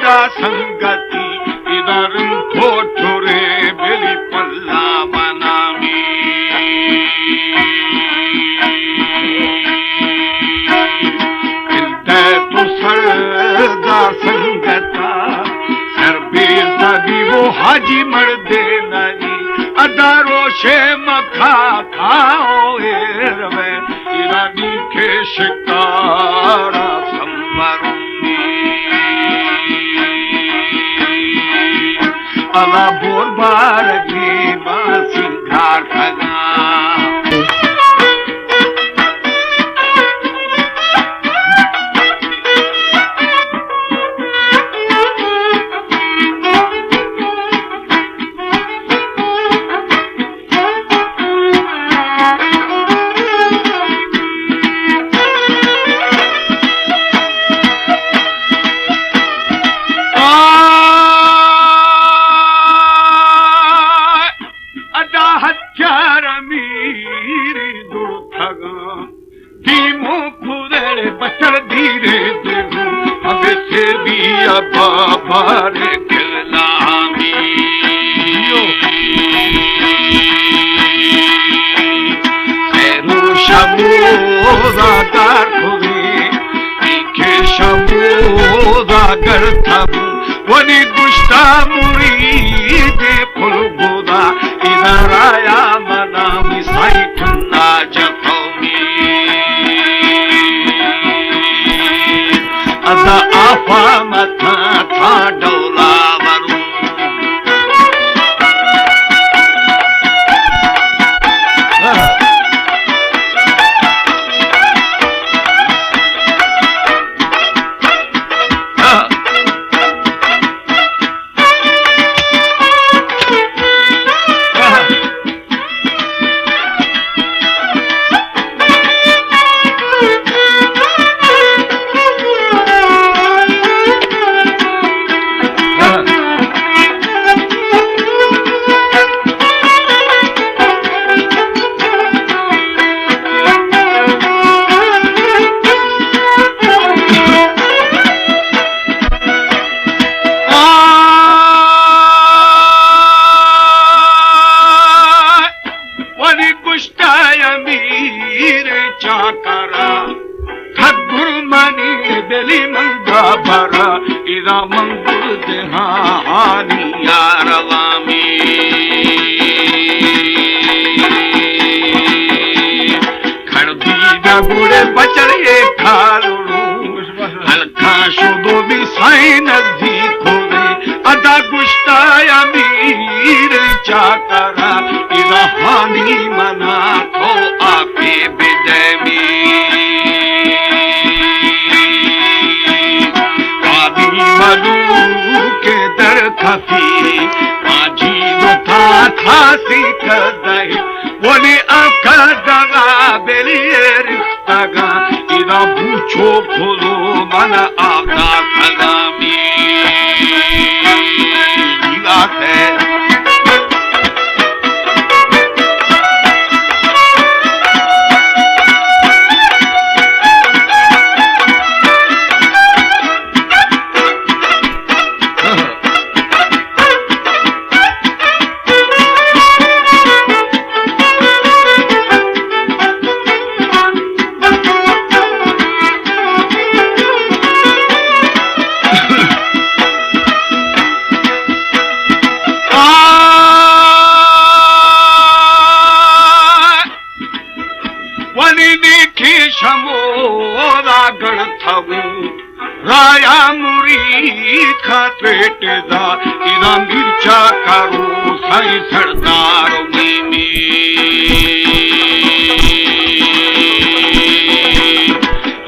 تا سنگتی ادارن کو چورے بلی پلا منامی۔ انت تو سر دا سنگتا، سر بے سبی وہ حاجی مردے نئی، ادارو شے مکھا کھاؤ ایر میں۔ ایرانی کے شکارا سمبرمی۔ الا بور بار دیما سنگار کھگا۔ ادا ہتھیار میری درتگاں۔ دیمو کورے بچڑ دیرے دیمو، ابے سے بیا بابارے کلامی۔ سیرو شمودا کار کھوے، اینکہ شمودا گرتبو، ونی گشتا مرید پل گودا، ادارہ یا منامی سائیٹنا جتو۔ ادا آفا متا تھا ڈولا ورو۔ ونی گشتہ امیر چاکرا، تھگور منی بلی من گابرا، ادا من گردہانی یار عوامی۔ کھڑ بیدہ گڑے بچڑے کھالو، ہلکا شدو بی سائیں نزدیک ہوئے، ادا گشتا امیر چاکرا، الہانی منا تو آپے بدیمی۔ آدی ملوک در کفی، آجی دو تا تھاسی کدے، ولی آ کدگا بلی ریختگا، ادا بوچو کلو من آبدا کلامی۔ ولی نیکی شمودا گڑتگو، رایا مرید کا پیٹ دا، ادا میر چاکرو سائیں سردار میمی۔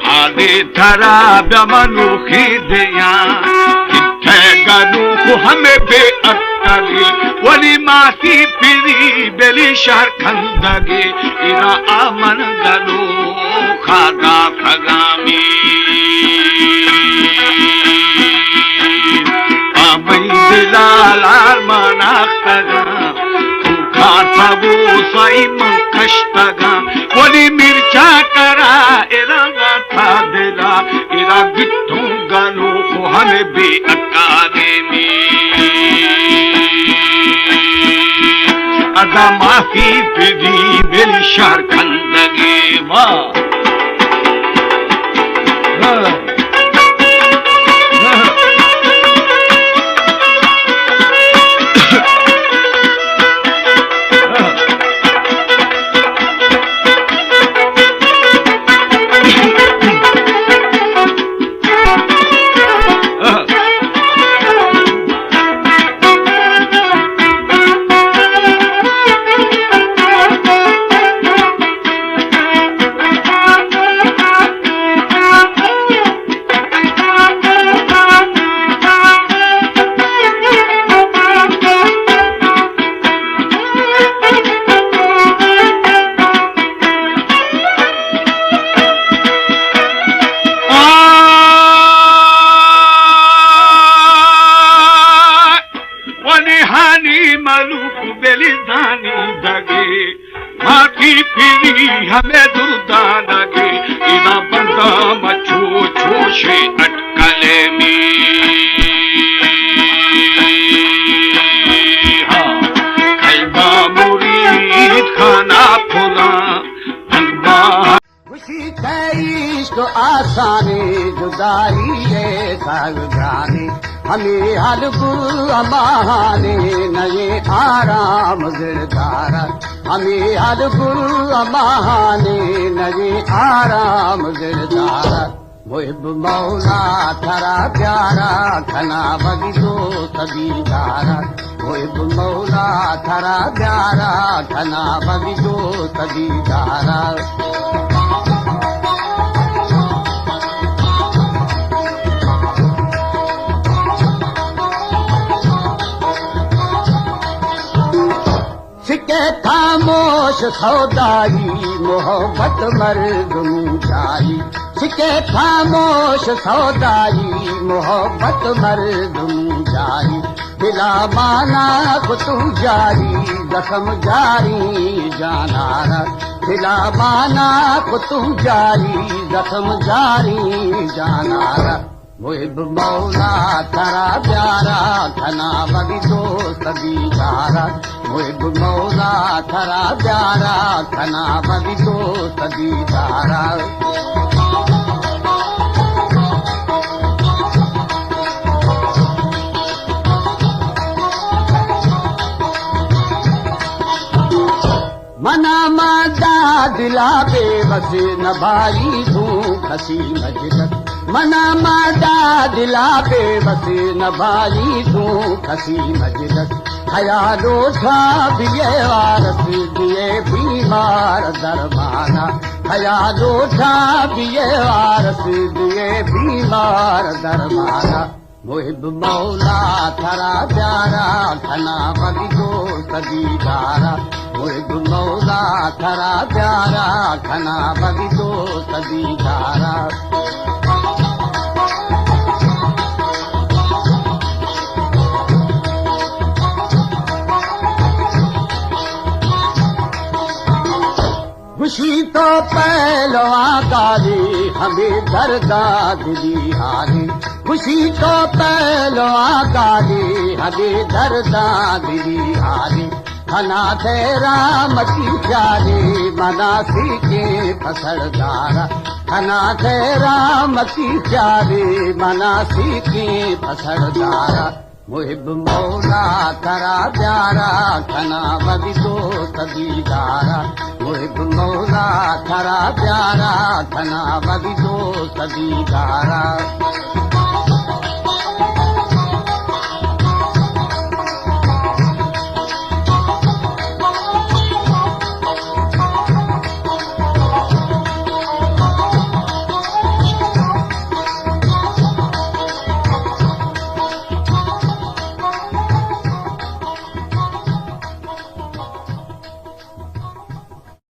حالی ترا بیا منوخی دیاں، کتے گنوخ ہمے بے عقلی، ولی ماسی پیری بلی شہر کندگی، ادا آمن گنوخ کھادا پھگامی۔ آمئی دلال آرمان آختگاں، تو کھاتا بو سائی من کشتگاں، ولی مرچا کرا ارا تا دلا، ارا گتوں گنوخ ہمے بے اکا ادا ماہی پدی بل شہر کندگی ما۔ ونہانی ملوک بلیدانی دگے، ماتی پیری ہمے دردانگے، ادا بندام چو چوشے اٹکلے می۔ ہاں، کئی با مرید خانہ پھلاں، بند با گوشی تئی عشق آسانے، جدائی ءِ ساز گرانے، ہمے حال گوں ہماہانے، نئے آرام زردارا۔ ہمے حال گوں ہماہانے، نئے آرام زردارا۔ محب مولا ترا پیارا، کھنا وتی دوست دیدارا۔ محب مولا ترا پیارا، کھنا وتی دوست دیدارا۔ سکے خاموش سودائی، محبت مردم جائی۔ سکے خاموش سودائی، محبت مردم جائی۔ دلا مانا کتو جاری، زخم جاری جانارا۔ دلا مانا کتو جاری، زخم جاری جانارا۔ محب مولا ترا پیارا، کھنا وتی دوست دیدارا۔ محب مولا ترا پیارا، کھنا وتی دوست دیدارا۔ منا مادا دلا بے وس، نبھائی دوں کسی مجلس۔ منا مادا دلا بے وس، نبھائی دوں کسی مجلس۔ خیال اٹھا بیئے وارث، دیئے بیمار درمانا۔ خیال اٹھا بیئے وارث، دیئے بیمار درمانا۔ محب مولا ترا پیارا، کھنا وتی دوست دیدارا۔ محب مولا ترا پیارا، کھنا وتی دوست دیدارا۔ گوشی تو پہلوان گالی، ہمے درداں دلی حالی۔ گوشی تو پہلوان گالی، ہمے درداں دلی حالی۔ کھنا تیرا متی پیاری، منا سیکیں پسڑ دارا۔ کھنا تیرا متی پیاری، منا سیکیں پسڑ دارا۔ محب مولا ترا پیارا، کھنا وتی دوست دیدارا۔ محب مولا ترا پیارا، کھنا وتی دوست دیدارا۔